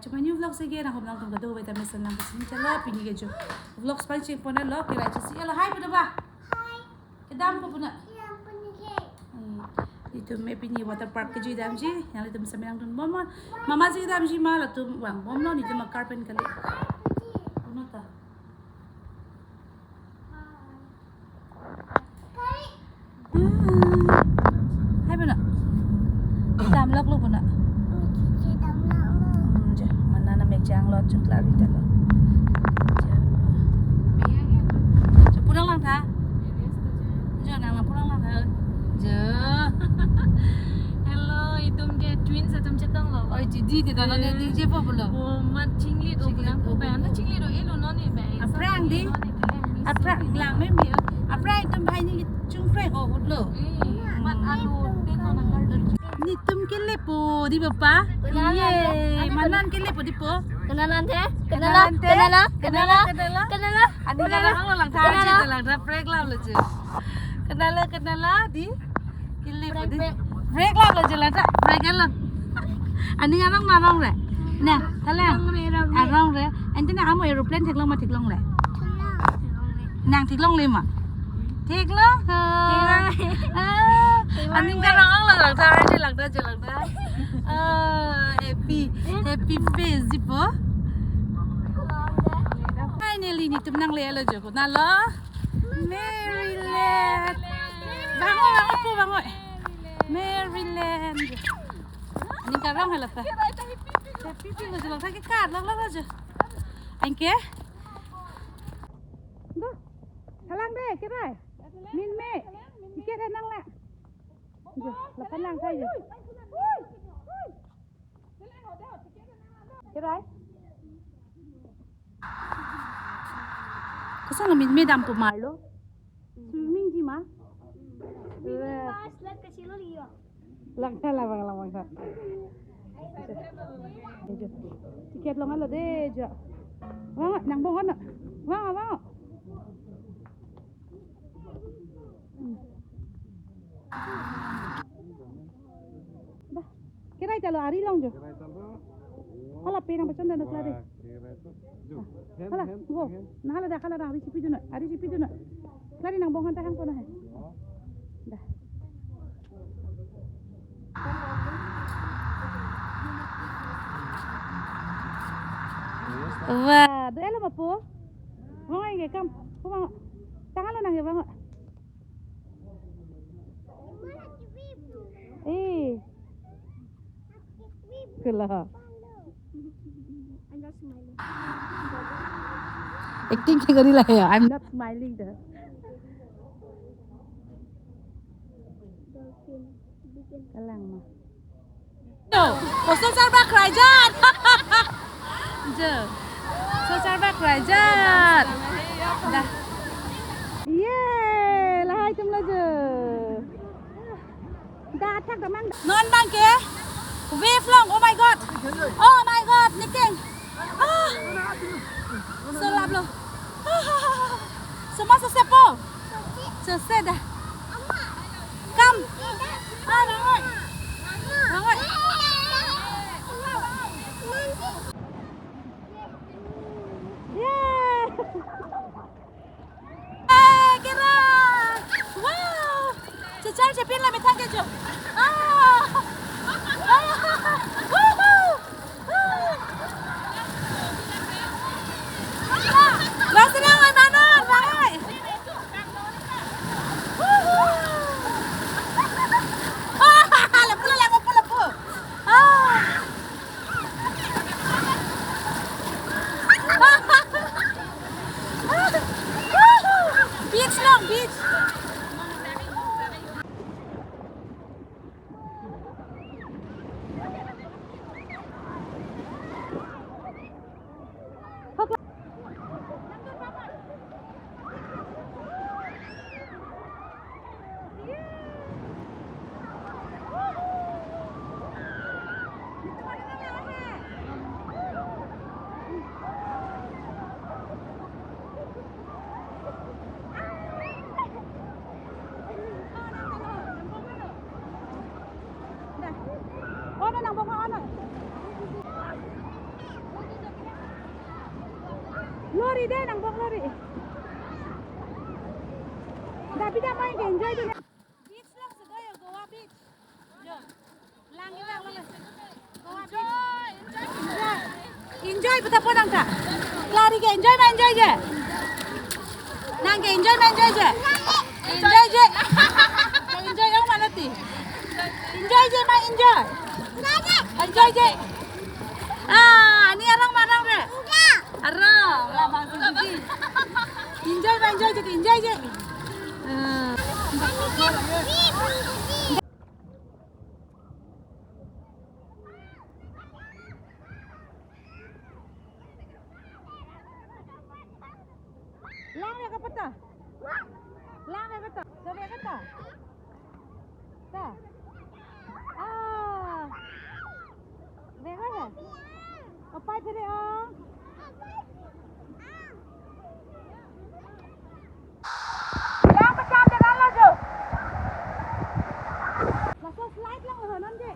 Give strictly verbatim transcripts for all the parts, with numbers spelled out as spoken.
Chuma new vlogs again, ahom nangtum kadokave ta mesen lang kesini chalo, pini ke jo vlogs pangcheng pon lo, kirai chesi lo, hi pu do ba. Hi. Kedam ko puna. Kedam puna ke. Hmm. Itum me pini water park kejui damji, nanglitum sami nangdun bom ma. Mama si kedamji ma, latum vangbom lo, nitum ma karpen kali. Hi, puji. Puna ta. Hi. Hi, puna. Damlok lo puna. Hmm, je, mana na mejang lo, chukla rita lo. Je. Je, pulang lang tha. Je, nang lang pulang lang tha. Je. Hello, itum ke twins atum chetong lo. Oi, didi, di dalam ni didi je po pulo. Oh, mat chinglit, oh, chinglit, pulang, oh, pulang. Chinglit, oh, elo non ni, ba. Aphrang di. Aphrang lang me mi. Aphrang itum bhai ni chungphrang, oh, hutlo. Eh, mat alu, te to na kar. Nitum kelepo di bapa. Kenalan. Ye, te? Manan kelepo di po. Kenalan te? Kenalan te? Kenalan, kenalan, kenalan, kenalan. Kenalan. Ani kenalan. Kenalan lang tha, kenalan. Lang tha, prank lang lo je. Kenalan, kenalan di. Kelepo di. Prank, prank. Prank lang lo je lang tha, prank lang. Ani arong ma arong re. Nah, thalang. Arong re, arong re. Arong re. Ante na amo aeroplane theklong ma theklongle? Theklongle. Nang theklongle ma? Theklong. Theklong. Ah, theklong. Ani arong lo lang tha, je lang tha, je lang tha. Ah, happy, happy face di po. Finally, nitum nangle lo jo, konatlo? Maryland. Bango, bango po, bango. Maryland. Ning karong hala pa. Happy pi lo je lang tha, ke card lang lang je. Anke? Go. Thalang de, kirai. Min me. Ticket nang lang. Jo, lapan lang tha jo. Kirai. Koson lo min me dam pu marlo? Swimming ji ma? Wah. Lang tha, labang, labang tha. Ticket long lo de jo. Vang, nang bong ano. Vang, vang. Dah. Kirai ta lo, ari long jo. Kirai ta lo. Hala pe nang pachon dan klari. Wah, kirai ta. Jo. Hala, hen, go. Hen. Nah, hala dah, hala dah, ari chipi dun, ari chipi dun. Klari nang bong han ta hang kono he. Oh. Dah. Wah, do-et lo ma po. Vang oi ke kam. Ko vang. Tangan lo nang ke vang. Eh. Kela. Acting ke gari lah ya. I'm not smiling dah. Kalang ma. Jo, koson sarbak raijat. Jo. Koson sarbak raijat. Dah. Ye, lahai atum lo jo. Dah, athak damang. Non abang ke wave long. Oh my God. Oh my God, niking. Ah. So lap lo. Ah. So ma sose po. Sose dah. Kam. Ah, bangun. Bangun. Yeah. Eh, kira. Wow. Chechar chepin la methang ke jo. Ah. Ah. Woohoo. Woohoo. Bang senang oi, Manon, bang oi. Woohoo. Ah, lapu, lapu, lapu. Ah. Beach long, beach. Lori dei, nang bok lori. Dabi damai ke enjoy dei. Beach lang sudah ya, Goa Beach. Jo. Lang ini lang lang. Goa Beach. Enjoy, enjoy. Enjoy, enjoy, betul apa nang kak? Lari ke enjoy ma enjoy je. Nang ke enjoy ma enjoy je. Enjoy je. Enjoy yang mana ti? Enjoy je ma enjoy. Enjoy je. Ah, ini arong ma arong re. Arong, labang sendiri. Enjoy ma enjoy je, enjoy je. Ah. Lang ya kepeta. Lang ya kepeta. Coba ya kepeta. Ta. Ah. Vega ya? Apa itu deh, Ong? Lang pecah deh, lang laju. Langsung slide lang, oh, nanti.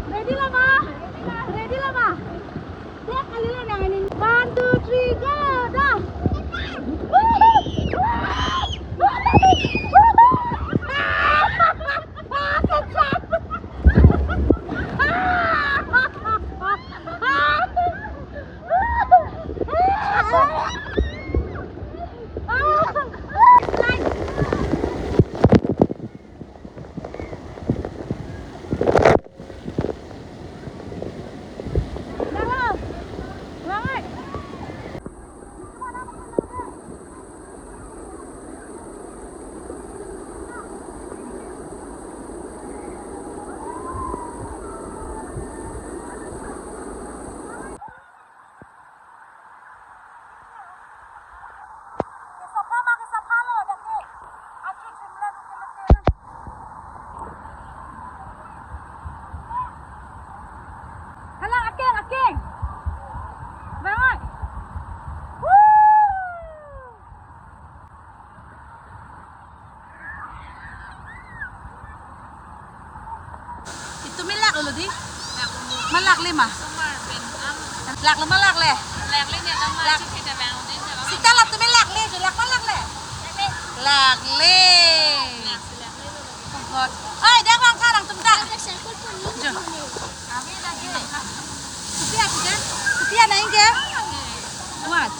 Ready lo ma? Ready lo ma? Dek kali lo nang ini. One, two, three, go! Dah! Halang akeng, akeng. Bangun. Woo! Itum me laklo dei. Ma lakle ma? Laklo ma lakle? Lak. Sita latum me lakle, jo lak ma lakle? Lakle. Oh God. Oi, dak langtha nangtum ta. Jo. Kopi ati ke? Kopi anaing ke? What?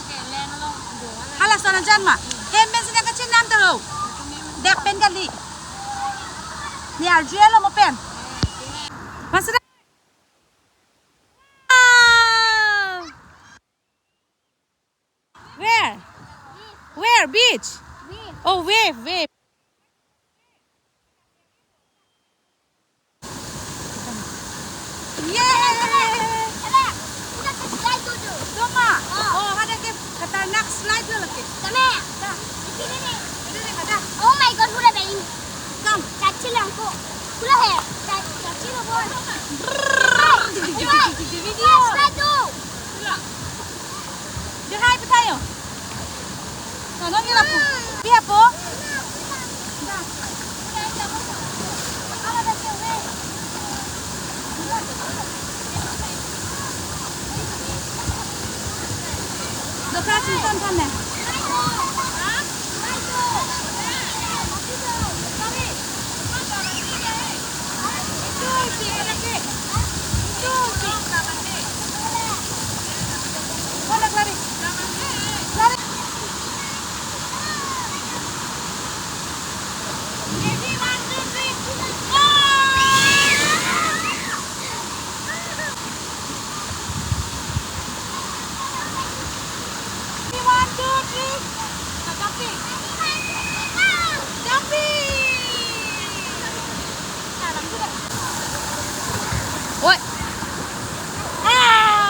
Hala sana jan ma. Hem pen sini kachinam ta ho. Dak pen kali. Ne arju lo mo pen. Masra. Where? Where? Beach? Oh, wave, wave. Yay! Ada, ada ke slide dulu. Doma. Oh. Oh, ada ke khatarnak slide dulu ke. Tame. Dah. Ini nih. Ini nih, ada. Oh my God, hula bain. Come. Chachi langko. Hula hai. Cha-, chachi lo boy. Video. Slide dulu. Hula. Jehai petayo. Nono ni lapu. Dia po. Doka chinton than ne. One, two, three. Jumping. Jumping. Oi. Ah.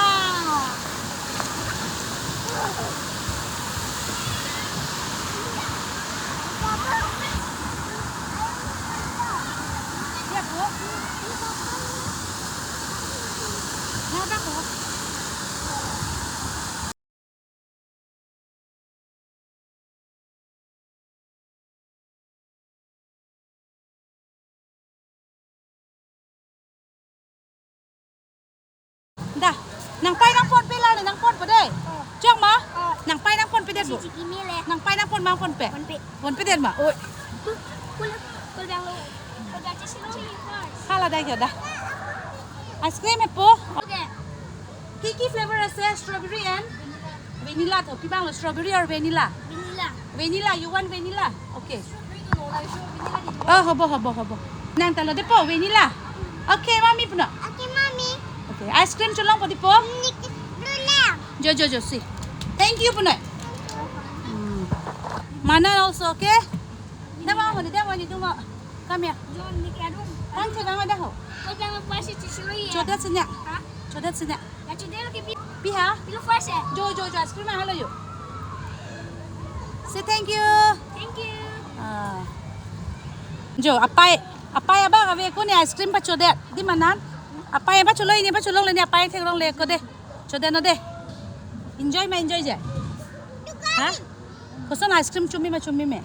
Dah. Nangpai nangponpe la, nangponpo dei. Oh. Chok ma? Oh. Nangpai nangponpe det bo. Chikimi le. Nangpai nangpon ma, ponpe. Ponpe. Ponpe det ma. Oi. Tu, kul, kul bang lo. Kul bang chisi lo ni first. Hala dai kya da. Ice cream hepo. Okay. Ki ki flavor ase? Strawberry and vanilla to. Pi bang lo, strawberry or vanilla? Vanilla. Vanilla, you want vanilla? Okay. Oh, hobo, hobo, hobo. Nang talo depo, vanilla. Okay, mami puno. Okay, mami. Okay, ice cream cholongpo depo. Nik, dulem. Jo, jo, jo, si. Thank you puno. Hmm. Mana also, okay? Dama ho ni, dama ni, duma. Come here. John, ni kya dum? Tang che dama da ho. Kau jangan puasa cisi lo ya. Chodet senya. Ha? Chodet senya. Ya, chodet lo ke pi. Pi ha? Pilo first eh. Jo, jo, jo, ice cream halo jo. Say thank you. Thank you. Ah. Jo, apai, apai abang ave ko ni ice cream pachodet. Di manan? Apai pacholo, ini pacholongle ni, apai theklongle ko de. Chodet non de. Enjoy ma, enjoy je. Ha? Koson ice cream, chome ma, chome me?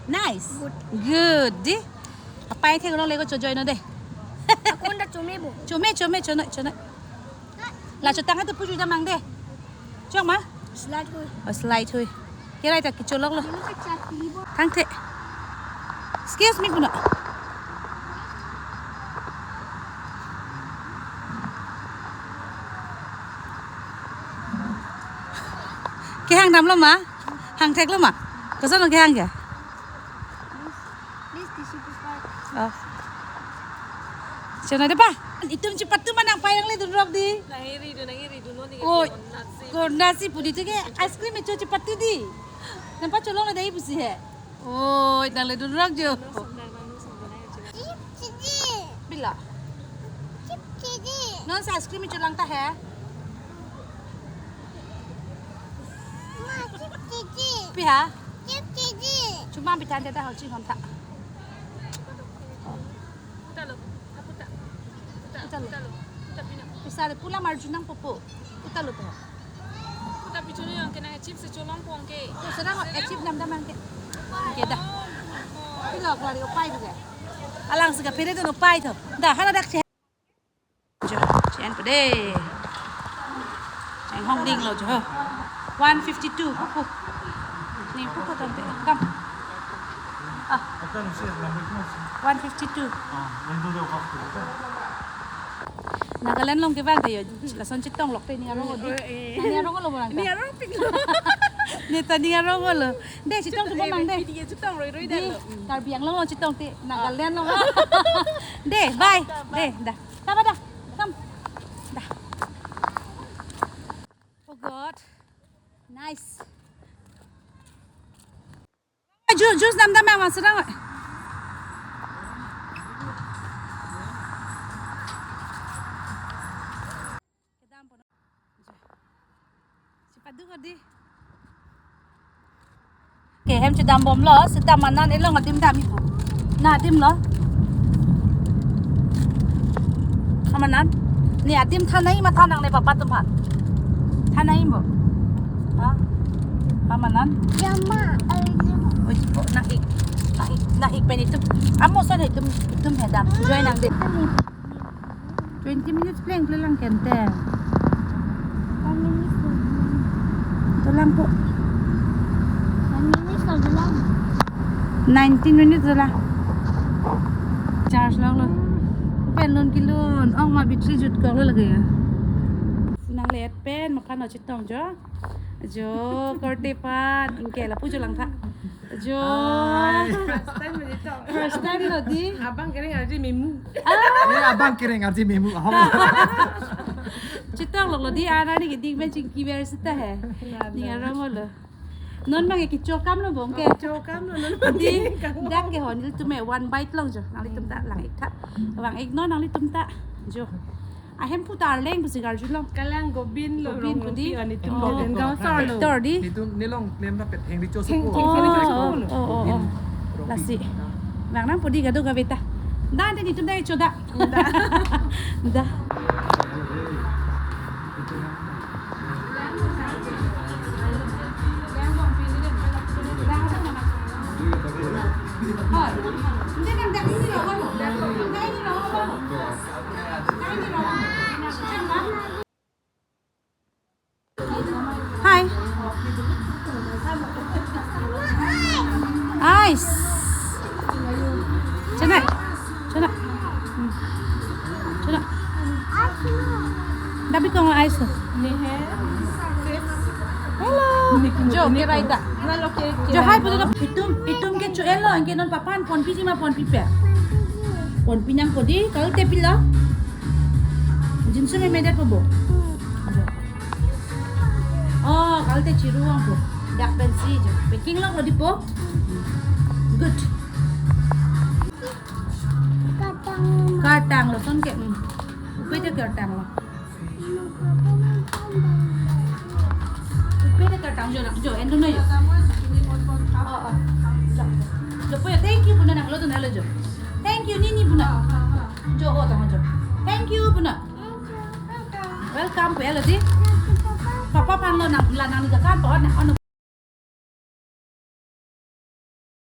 Nice. Good. Good. Di. Apai theklongle ko, chojoy non de. Akon ta chome bo. Chome, chome, chonoi, chonoi. La chotang tu puju damang de. Chok ma? Slide hui. Oh, slide hui. Kerai ta kecholok lo. Ini ke chat ini bo. Thangthe. Excuse me puno. Kehang damlo ma? Hangthek lo ma? Koson kehang ke? Please, tissue paper. Oh. Chonoi depo. Itum chepatu ma, nangpai nangle dunrok di. Nang iri dun, nang iri dun, lo ni. Oi. Konatsi. Konatsi pudi tu ke ice cream icho chepatu di. Nangpacholongle dei pusi he. Oi, nangle dunrok jo. Nang sandal, nang sandal, nang sandal. Chip chidi. Bila. Chip chidi. Non sa ice cream icholang ta he. Ma, chip chidi. Pi ha? Chip chidi. Chuma bitan teta hal ching hon tha. Puta lo, puta, puta. Puta lo. Puta lo, puta pina. Pisa de pula marjunang popo. Puta lo po. Puta pichuni yang kena chips cholongpo ke. Oh, sedang eh chips dam dam ke. Ke dah. Pilo klari opai bukan. Alang sega pere tu opai tu. Dah, hala dak che. Jo, chen pede. Ang hong ding lo jo. One fifty-two, pupu. Ni pupu tante. Kam. Ah. One fifty-two. Nagaland along kevang ke yo. Lason chetong lok te ning arong odi. Eh, eh. Ning arong lo borang. Ning arong pik lo. Ni ta ning arong lo. De chetong tu mang de. Video chetong roi roi de. Karbi Anglong lo chetong te. Nagaland lo. De, bye. De, dah. Taba dah. Come. Dah. Oh God. Nice. Juice, juice dam dam ma sedang. Kedam pon. Cepat dulu di. Ke hem chedam bom lo, seta manan elong adim dam ipu. Na adim lo. Amanan. Ni adim thanai ma thanang ne papa tum ha. Thanai mo. Ha? Amanan. Yama, eh, yama. Oi, oh, nang ik. Nang ik, nang ik pen itum. Amo son itum, itum hedam. Join nang de. Twenty minutes pleng pleng lang kente. One minute. Dolang po. One minute lang dolang. Nineteen minutes dolang. Charge lang lo. Pen lun kelun. Ong ma battery jutkok lo lagi ya. Nangle-et pen makan lo chetong jo. Jo, korte pan. Ingke lapu jo lang tha. Jo. Hai. First time lo di. First time lo di. Abang kereng arje memu. Ah. Eh, abang kereng arje memu. Ahom. Chetong lok lo di, ana ni keding pen chingki ber seta he. Ding arong lo. Non bang ke chokam lo bong ke. Chokam lo non. Di, dak ke hon ilitum me one bite long jo. Nanglitum ta lang ik tha. Bang ik non nanglitum ta. Jo. Ahem pu ta arleng pusi garjulong. Kalang Gobin lo. Gobin rong pudi. Pi anitum lo. Oh. Gaon sar lo. Actor di. Nitum nelong klem rapet heng di cho. Heng, supo. Heng, heng, heng, heng. Oh, oh, oh. Lasi. Nang nang pudi gado gaveta. Dah, dah nitum dah choda. Dah. Dah. Tapi kong ais. Nehe. Hello. Jo, ke raida. Nalo ke, ke jo, hai raida. Pujo itum, itum ke cho-enlo, anke non papan ponpiji ma ponpipe. Ponpi nangpo di, kalte pilo. Jinsu memedet po bo. Oh, kalte chiru-ang po. Dak pensi jo. Packing lo di po. Good. Kartang. Kartang lo son ke. Hmm. Upe te kartang lo. Upe te kartang jo na. Jo, endo na jo. Oh, oh. Jo. Jo po jo, thank you punon nanglo tu nalo jo. Thank you, Nini punon. Jo, ho tong jo. Thank you punon. Welcome pu elo di. Papa aphan lo nang, la nangli kakan po na, ono